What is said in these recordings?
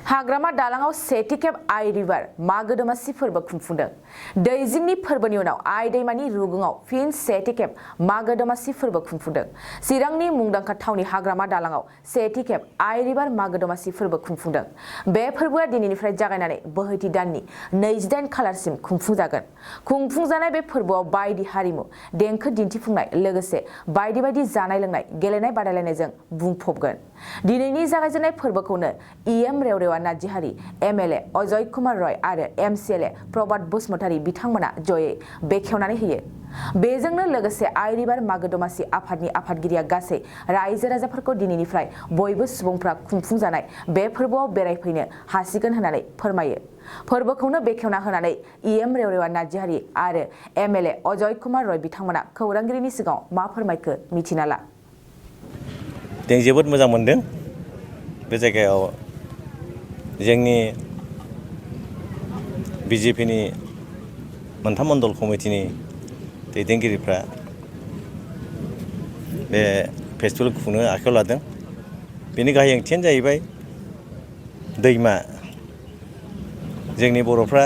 हाग्रामा दालाङाव सेथि खेब आइ रिभार मागो दमासि फोरबो खुंफुंदों। दैजिंनि फोरबोनि उनाव आइ दैमानि रुगुङाव फिन सेथि खेब मागो दमासि फोरबो खुंफुंदों। चिरांनि मुंदांखा थावनि हाग्रामा दालाङाव सेथि खेब आइ रिभार मागो दमासि फोरबो खुंफुंदों। बे फोरबोआ दिनैनिफ्राय जागायनानै बोहैथि दाननि 28 खालारसिम खुंफुंजागोन। खुंफुंजानाय बे फोरबोआव बायदि हारिमु, देंखो दिन्थिफुंनाय लोगोसे बायदि जानाय लोंनाय, गेलेनाय बादायलायनायजों बुंफबगोन। दिनैनि जागायजेननाय फोरबोखौनो इएम रेवरेवा नार्जिहारि, एमएलए अजय कुमार रय आरो एमसिएलए प्रभात बसुमतारी बिथांमोना जयै बेखेवनानै होयो। बेजोंनो लोगोसे आइ रिभार मागो दमासि आफादनि आफादगिरिया गासै रायजो राजाफोरखौ दिनैनिफ्राय बयबो सुबुंफ्रा खुंफुंजानाय बे फोरबोआव बेरायफैनो हासिगोन होननानै फोरमायो। फोरबोखौनो बेखेवना होनानै इएम रेवरेवा नार्जिहारि आरो एमएलए अजय कुमार रय बिथांमोना खौरांगिरिनि सिगाङाव मा फोरमायखो मिथिना ला। जों जोबोद मोजां मोनदों बे जायगायाव जोंनि बिजेपिनि मोनथाम मण्डल कमिटिनि दैदेनगिरिफ्रा बे फेस्टिभेल खुंनो आखायाव लादों। बेनि गाहाय ओंथियानो जाहैबाय दैमा। जोंनि बर'फ्रा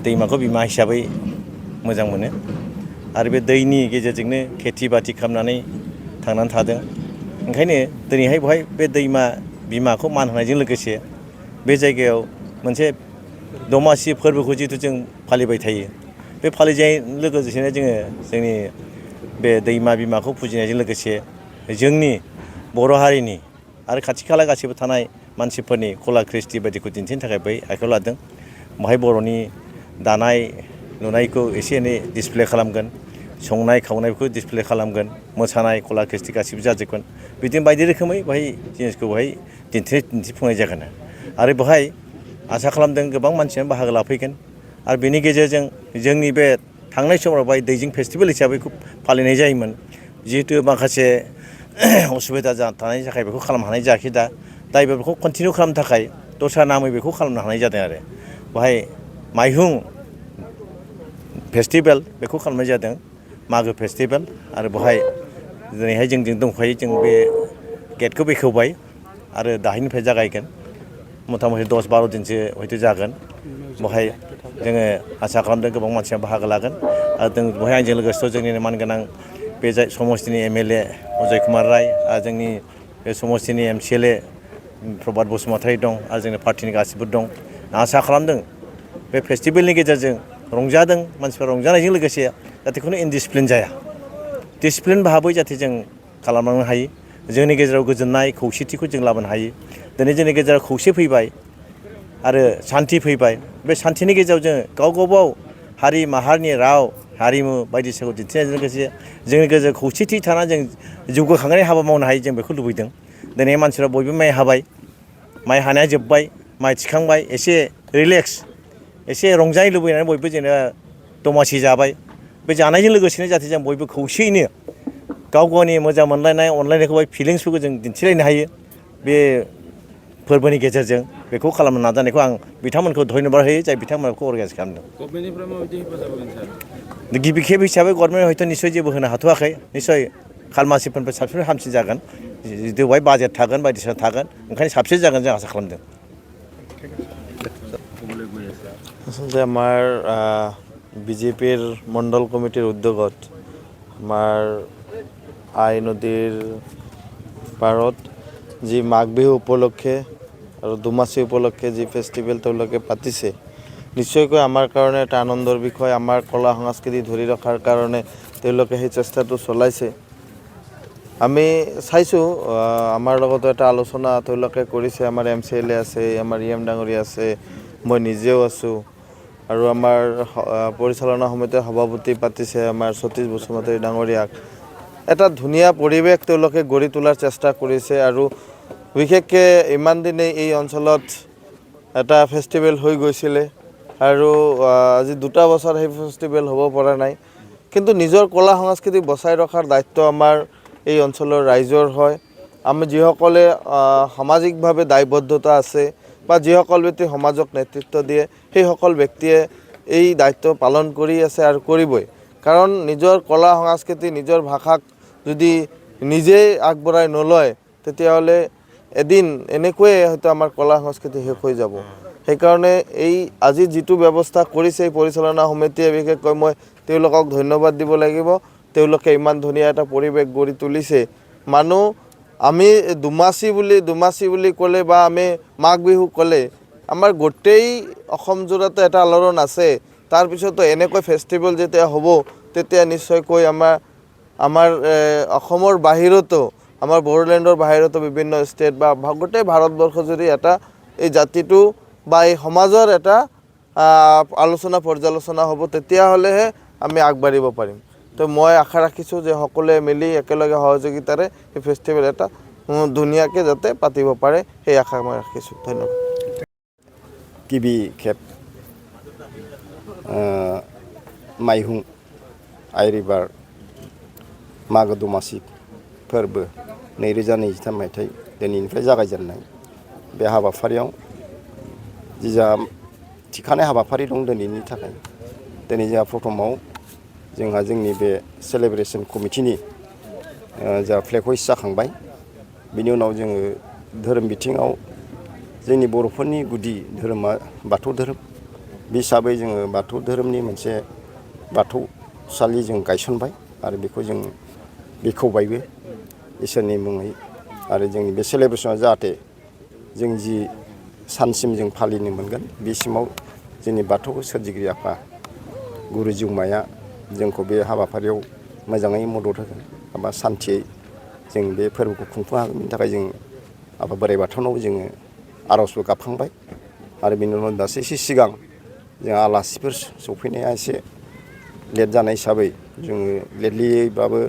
दैमाखौ बिमा हिसाबै मोजां मोनो आरो बे दैनि गेजेरजोंनो खेथि बाथि खालामनानै थांनानै थादों। ओंखायनो दिनैहाय बेवहाय बे दैमा बिमाखौ मान होनायजों लोगोसे बे जायगायाव मोनसे दमासि फोरबोखौ जिहेतु जों फालिबाय थायो, बे फालिनायजों लोगोसेनो जोङो जोंनि बे दैमा बिमाखौ फुजिनायजों लोगोसे जोंनि बर' हारिनि आरो खाथि खाला गासिबो थानाय मानसिफोरनि कला कृष्टि बायदिखौ दिन्थिनो थाखाय बै आखायाव लादों। बेहाय बर'नि दानाय लुनायखौ एसे एनै डिसप्ले खालामगोन, संनाय खावनायखौ डिसप्ले खालामगोन, मोसानाय कला कृष्टि गासिबो जाजोबगोन। बिदिनो बायदि रोखोमै बेहाय जिनिसखौ बेहाय दिन्थिफुंनाय जागोन आरो बेहाय आसा खालामदों गोबां मानसियानो बाहागो लाफैगोन आरो बेनि गेजेरजों जोंनि बे थांनाय समाव बेहाय दैजिं फेस्टिभेल हिसाबै फालिनाय जायोमोन। जिहेतु माखासे असुबिदा थानायनि थाखाय बेखौ खालामनो हानाय जायाखै। दा बेखौ कन्टिनिउ खालामनो थाखाय दस्रा नामै बेखौ खालामनो हानाय जादों आरो बेहाय माइहुं फेस्टिभेल बेखौ खालामनाय जादों, मागो फेस्टिभेल। आरो बेहाय दिनैहाय जोंजों दंफायो, जों बे गेटखौ बेखेवबाय आरो दाहायनिफ्राय जागायगोन। मथा मथि 10-12 दिनसो हयथ' जागोन। बेहाय जोङो आसा खालामदों गोबां मानसिया बाहागो लागोन आरो जों बेहाय आंजों लोगोसेथ' जोंनिनो मानगोनां बे समस्तिनि एमएलए अजय कुमार राय आरो जोंनि बे समस्तिनि एमसिएलए प्रभात बसुमतारी दं आरो जोंनि पार्टिनि गासिबो दं। आसा खालामदों बे फेस्टिभेलनि गेजेरजों रंजादों मानसिफ्रा, रंजानायजों लोगोसे जाहाथे खुनु इनडिसिप्लिन जाया, डिसिप्लिन भाबै जाहाथे जों खालामलांनो हायो। जोंनि गेजेराव गोजोननाय खौसेथिखौ जों लाबोनो हायो। दिनै जोंनि गेजेराव खौसे फैबाय आरो सान्थि फैबाय। बे सान्थिनि गेजेराव जोङो गावबागाव हारि माहारिनि राव हारिमु बायदिसिनाखौ दिन्थिनायजों लोगोसे जोंनि गेजेराव खौसेथि थानानै जों जौगाखांनाय हाबा मावनो हायो, जों बेखौ लुबैदों। दिनै मानसिफ्रा बयबो माइ हाबाय, माइ हानाया जोब्बाय, माइ थिखांबाय, एसे रिलेक्स एसे रंजानो लुबैनानै बयबो जेनेबा दमासि जाबाय। बे जानायजों लोगोसेनो जाहाथे जों बयबो खौसेयैनो गाव गावनि मोजां मोनलायनाय अनलायनायखौ फिलिंसफोरखौ जों दिन्थिलायनो हायो। बे फोरबोनि गेजेरजों बेखौ खालामनो नाजानायखौ आं बिथांमोनखौ धन्यबाद होयो, जाय बिथांमोनखौ अर्गानाइज खालामदों। गभर्नमेन्टनिफ्राय माबायदि हेफाजाब होगोन सार? गिबि खेब हिसाबै गभर्नमेन्ट हयथ' निस्सय जेबो होनो हाथ'वाखै। निस्सय खालमासिफोरनिफ्राय साबसिन हामसिन जागोन। जितु बेवहाय बाजेट थागोन, बायदिसिना थागोन, ओंखायनो साबसिन जागोन जों आसा खालामदों। আচলতে আমাৰ বিজেপিৰ মণ্ডল কমিটিৰ উদ্যোগত আমাৰ আই নদীৰ পাৰত যি মাঘ বিহু উপলক্ষে আৰু দুমাচি উপলক্ষে যি ফেষ্টিভেল তেওঁলোকে পাতিছে, নিশ্চয়কৈ আমাৰ কাৰণে এটা আনন্দৰ বিষয়। আমাৰ কলা সংস্কৃতি ধৰি ৰখাৰ কাৰণে তেওঁলোকে সেই চেষ্টাটো চলাইছে। আমি চাইছোঁ আমাৰ লগতো এটা আলোচনা তেওঁলোকে কৰিছে। আমাৰ এমচিএলএ আছে, আমাৰ ইএম ডাঙৰীয়া আছে, মই নিজেও আছোঁ আৰু আমাৰ পৰিচালনা সমিতিৰ সভাপতি পাতিছে আমাৰ সতীশ বসুমতাৰী ডাঙৰীয়াক। এটা ধুনীয়া পৰিৱেশ তেওঁলোকে গঢ়ি তোলাৰ চেষ্টা কৰিছে আৰু বিশেষকৈ ইমান দিনে এই অঞ্চলত এটা ফেষ্টিভেল হৈ গৈছিলে আৰু আজি 2টা বছৰ সেই ফেষ্টিভেল হ'ব পৰা নাই। কিন্তু নিজৰ কলা সংস্কৃতি বচাই ৰখাৰ দায়িত্ব আমাৰ এই অঞ্চলৰ ৰাইজৰ হয়। আমি যিসকলে সামাজিকভাৱে দায়বদ্ধতা আছে বা যিসকল ব্যক্তি সমাজক নেতৃত্ব দিয়ে, সেইসকল ব্যক্তিয়ে এই দায়িত্ব পালন কৰি আছে আৰু কৰিবই। কাৰণ নিজৰ কলা সংস্কৃতি, নিজৰ ভাষাক যদি নিজেই আগবঢ়াই নলয়, তেতিয়াহ'লে এদিন এনেকৈয়ে হয়তো আমাৰ কলা সংস্কৃতি শেষ হৈ যাব সেইকাৰণে এই আজি যিটো ব্যৱস্থা কৰিছে এই পৰিচালনা সমিতিয়ে বিশেষকৈ মই তেওঁলোকক ধন্যবাদ দিব লাগিব তেওঁলোকে ইমান ধুনীয়া এটা পৰিৱেশ গঢ়ি তুলিছে মানুহ আমি দুমাচি বুলি ক'লে বা আমি মাঘ বিহু ক'লে আমাৰ গোটেই অসম জোৰাতে এটা আলোড়ন আছে তাৰপিছতো এনেকৈ ফেষ্টিভেল যেতিয়া হ'ব তেতিয়া নিশ্চয়কৈ আমাৰ অসমৰ বাহিৰতো আমাৰ বড়োলেণ্ডৰ বাহিৰতো বিভিন্ন ষ্টেট বা গোটেই ভাৰতবৰ্ষ যদি এটা এই জাতিটো বা এই সমাজৰ এটা আলোচনা পৰ্যালোচনা হ'ব তেতিয়াহ'লেহে আমি আগবাঢ়িব পাৰিম তো মই আশা ৰাখিছোঁ যে সকলোৱে মিলি একেলগে সহযোগিতাৰে এই ফেষ্টিভেল এটা ধুনীয়াকৈ যাতে পাতিব পাৰে সেই আশা মই ৰাখিছোঁ ধন্যবাদ गिबि खेब माइहुं आइरिभार मागो दमासि फोरबो 2023 मायथाइ दिनैनिफ्राय जागायजेननाय बे हाबाफारियाव जिजा थिखानाय हाबाफारि दं दिनैनि थाखाय दिनै जोंहा प्रथमाव जोंहा जोंनि बे सेलेब्रेसन कमिटिनि जा फ्लेग हइस्ट जाखांबाय बिनि उनाव जोङो धोरोम बिथिङाव जोंनि बर'फोरनि गुदि धोरोमा बाथौ धोरोम बे हिसाबै जोङो बाथौ धोरोमनि मोनसे बाथौसालि जों गायसनबाय आरो बेखौ जों बेखेवबायबो इसोरनि मुङै आरो जोंनि बे सेलेब्रेसना जाहाथे जों जि सानसिम जों फालिनो मोनगोन बेसिमाव जोंनि बाथौ सोरजिगिरि आफा गुरु जिउमाया जोंखौ बे हाबाफारियाव मोजाङै मदद होगोन एबा सान्थियै जों बे फोरबोखौ खुंफुंनो हागोन बेनि थाखाय जों आफा बोराइ बाथौनाव जोङो आर'जबो गाबखांबाय आरो बेनि उनाव दासो एसे सिगां जोंहा आलासिफोर सफैनाया एसे लेट जानाय हिसाबै जोङो लेटलियैबाबो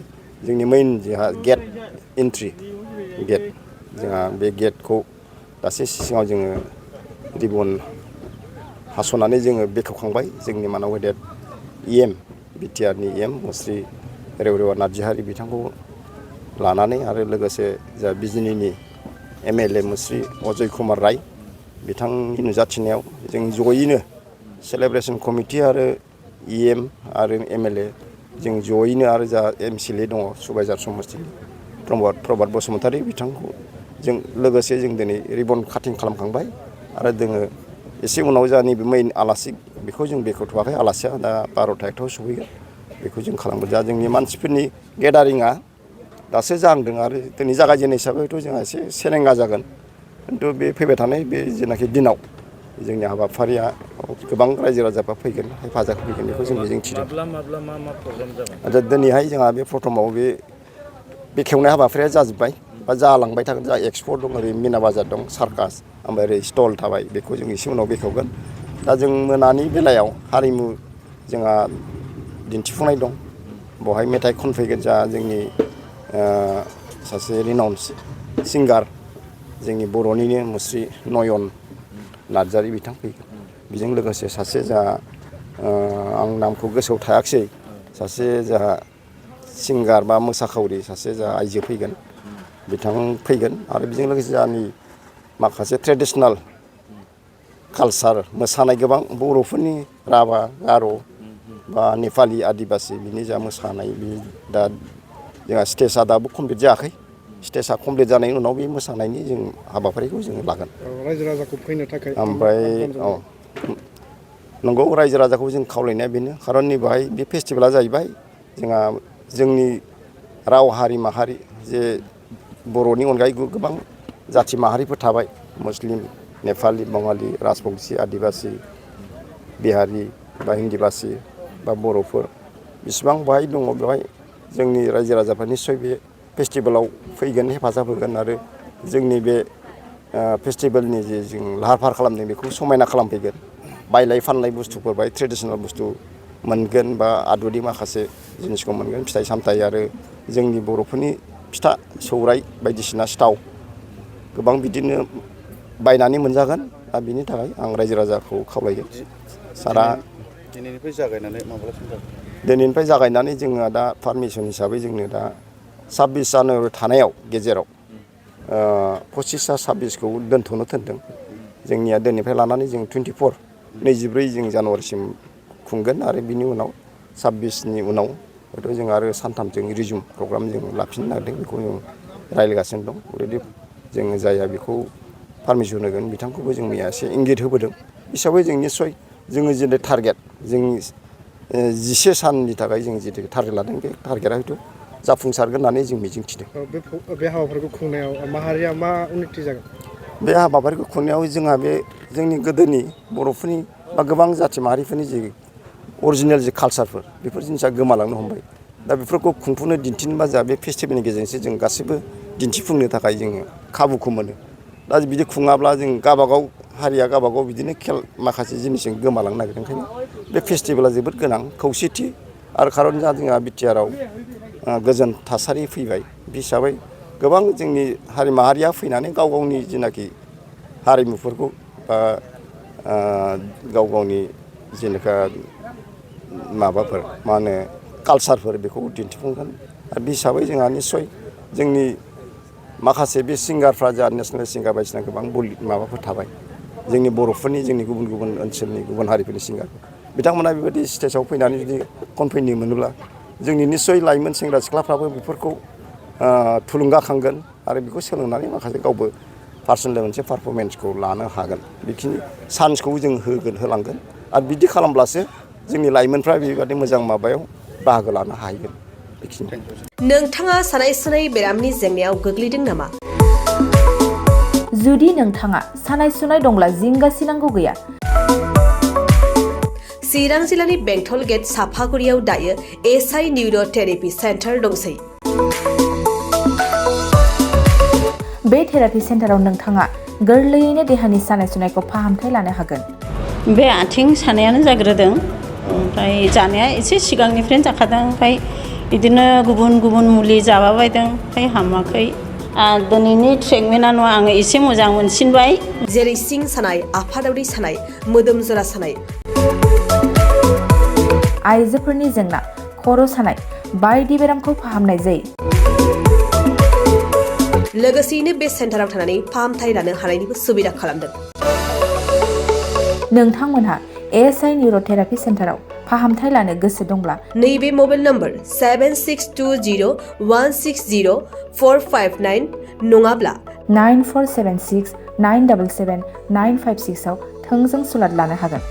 जोंनि मेइन जोंहा गेट एन्ट्रि गेट जोंहा बे गेटखौ दासो सिगाङाव जोङो रिबन हास'नानै जोङो बेखेवखांबाय जोंनि मानाव गेदेर EM बिटिआरनि EM मुस्रि रेवरेवा नार्जिहारि बिथांखौ लानानै आरो लोगोसे जा बिजिनिनि MLA मुस्रि अजय कुमार राय बिथांनि नुजाथिनायाव जों जयैनो सेलेब्रेसन कमिटि आरो EM आरो MLA जों जयैनो आरो जा MCLA दङ सुबाइजार समस्तिनि प्रभात बसुमतारी बिथांखौ जों लोगोसे जों दिनै रिबन काटिं खालामखांबाय आरो जोङो एसे उनाव जा नैबे मेइन आलासि बेखौ जों बेखेवथ'वाखै आलासिया दा 12:00 सफैगोन बेखौ जों खालामगोन दा जोंनि मानसिफोरनि गेदारिङा दासो जाहांदों आरो दिनै जागायजेननाय हिसाबैथ' जोंहा एसे सेरेंगा जागोन खिन्थु बे फैबाय थानाय बे जेनाखि दिनाव जोंनि हाबाफारिया गोबां रायजो राजाफ्रा फैगोन हेफाजाब होफैगोन बेखौ जों मिजिंथिदों माब्ला मा प्रग्राम जागोन दा दिनैहाय जोंहा बे प्रथमाव बे बेखेवनाय हाबाफारिया जाजोब्बाय बा जालांबाय थागोन जा एक्सपो दं ओरै मिना बाजार दं सार्कास ओमफ्राय ओरै स्टल थाबाय बेखौ जों एसे उनाव बेखेवगोन दा जों मोनानि बेलायाव हारिमु जोंहा दिन्थिफुंनाय दं बेवहाय मेथाइ खनफैगोन जा जोंनि सासे रिनाउन्स सिंगार जोंनि बर'निनो मुस्रि नयन नार्जारि बिथां फैगोन बेजों लोगोसे सासे जा आं नामखौ गोसोआव थायाखिसै सासे जा सिंगार बा मोसाखावरि सासे जा आइजो फैगोन बिथां फैगोन आरो बेजों लोगोसे जोंनि माखासे ट्रेडिसनेल कालचार मोसानाय गोबां बर'फोरनि राभा गार' बा नेपालि आदिबासि बिनि जा मोसानाय बे दा जोंहा स्टेजआ दाबो कमप्लिट जायाखै स्टेजआ कमप्लिट जानायनि उनाव बे मोसानायनि जों हाबाफारिखौ जों लागोन रायजो राजाखौ फैनो थाखाय ओमफ्राय नंगौ रायजो राजाखौ जों खावलायनाया बेनो खारन नैबेहाय बे फेस्टिभेला जाहैबाय जोंहा जोंनि राव हारि माहारि जे बर'नि अनगायै गोबां जाथि माहारिफोर थाबाय मुस्लिम नेपालि बाङालि राजबंसि आदिबासि बिहारि बा हिन्दीबासि बा बर'फोर बिसिबां बाहाय दङ बेवहाय जोंनि रायजो राजाफ्रा निस्सय बे फेस्टिभेलाव फैगोन हेफाजाब होगोन आरो जोंनि बे फेस्टिभेलनि जे जों लाहार फाहार खालामदों बेखौ समायना खालामफैगोन बायलाय फानलाय बुस्थुफोर बाय ट्रेडिसनेल बुस्थु मोनगोन बा आदुनि माखासे जिनिसखौ मोनगोन फिथाइ सामथाइ आरो जोंनि बर'फोरनि फिथा सौराइ बायदिसिना सिथाव गोबां बिदिनो बायनानै मोनजागोन दा बिनि थाखाय आं रायजो राजाखौ खावलायगोन सारा दिनैनिफ्राय जागायनानै माब्लासिम जागोन दिनैनिफ्राय जागायनानै जोङो दा पारमिसन हिसाबै जोंनो दा 26 जानुवारि थानायाव गेजेराव 25-26खौ दोनथ'नो थिनदों जोंनिया दिनैनिफ्राय लानानै जों 24 जों जानुवारिसिम खुंगोन आरो बिनि उनाव 26नि उनाव हयथ' जों आरो सानथामजों रिजुम प्रग्राम जों लाफिननो नागिरदों बेखौ जों रायज्लायगासिनो दं अलरेडि जोङो जायहा बेखौ पारमिसन होगोन बिथांखौबो जों मैया एसे इंगित होबोदों हिसाबै जों निस्सय जोङो जेरै टारगेट जोंनि 11 साननि थाखाय जों जितु टारगेट लादों बे टारगेटआ हयथ' जाफुंसारगोन होननानै जों मिजिंथिदों। बे हाबाफारिखौ खुंनायाव माहारिया मा उन्नति जागोन? बे हाबाफारिखौ खुंनायाव जोंहा बे जोंनि गोदोनि बर'फोरनि बा गोबां जाथि माहारिफोरनि जि अरिजिनेल जि कालसारफोर बेफोर जिनिसा गोमालांनो हमबाय दा बेफोरखौ खुंफुंनो दिन्थिनोबा जोंहा बे फेस्टिभेलनि गेजेरजोंसो जों गासैबो दिन्थिफुंनो थाखाय जोङो खाबुखौ मोनो दा बिदि खुङाब्ला जों गावबागाव हारिया गावबागाव बिदिनो माखासे जिनिसजों गोमालांनो नागिरदों ओंखायनो बे फेस्टिभेला जोबोद गोनां खौसेथि आरो खारन जोंहा बिटिआरआव गोजोन थासारि फैबाय बे हिसाबै गोबां जोंनि हारि माहारिया फैनानै गाव गावनि जेनाखि हारिमुफोरखौ बा गाव गावनि जेनेखा माबाफोर मा होनो कालसारफोर बेखौ दिन्थिफुंगोन आरो बे हिसाबै जोंहा निस्सय जोंनि माखासे बे सिंगारफ्रा जा नेसनेल सिंगार बायदिसिना गोबां माबाफोर थाबाय जोंनि बर'फोरनि जोंनि गुबुन गुबुन ओनसोलनि गुबुन हारिफोरनि सिंगारफोर बिथांमोना बेबायदि स्टेजाव फैनानै जुदि खनफैनो मोनोब्ला जोंनि निस्सय लाइमोन सेंग्रा सिख्लाफ्राबो बेफोरखौ थुलुंगाखांगोन आरो बेखौ सोलोंनानै माखासे गावबो पार्सनेल मोनसे पारफरमेन्सखौ लानो हागोन बेखिनि चान्सखौ जों होलांगोन आरो बिदि खालामब्लासो जोंनि लाइमोनफ्रा बेबायदि मोजां माबायाव बाहागो लानो हाहैगोन बेखिनि। नोंथाङा सानाय सुनाय बेरामनि जेंनायाव गोग्लैदों नामा? जुदि नोंथाङा सानाय सुनाय दंब्ला जिंगासिनांगौ गैया। चिरां जिल्लानि बेंटल गेट साफागुरियाव दायो एसआइ निउर' थेरापि सेन्टार दंसै। बे थेरापि सेन्टाराव नोंथाङा गोरलैयैनो देहानि सानाय सुनायखौ फाहामथाय लानो हागोन। बे आथिं सानायानो जाग्रोदों ओमफ्राय जानाया एसे सिगांनिफ्रायनो जाखादों ओमफ्राय बिदिनो गुबुन गुबुन मुलि जाबाबायदों ओमफ्राय हामाखै दिनैनि ट्रिटमेन्टआनो आङो एसे मोजां मोनसिनबाय। जेरै सिं सानाय, आफादावरि सानाय, मोदोम जरा सानाय, आइजोफोरनि जेंना, खर' सानाय बायदि बेरामखौ फाहामनाय जायो। लोगोसेयैनो बे सेन्टाराव थानानै फाहामथाय लानो हानायनिबो सुबिदा खालामदों। नोंथांमोनहा एसआइ निउर' थेरापि सेन्टाराव फाहामथाय लानो गोसो दंब्ला नैबे मबाइल नम्बर 7620160459 नङाब्ला 9476977956 आव थोंजों सुलाद लानो हागोन।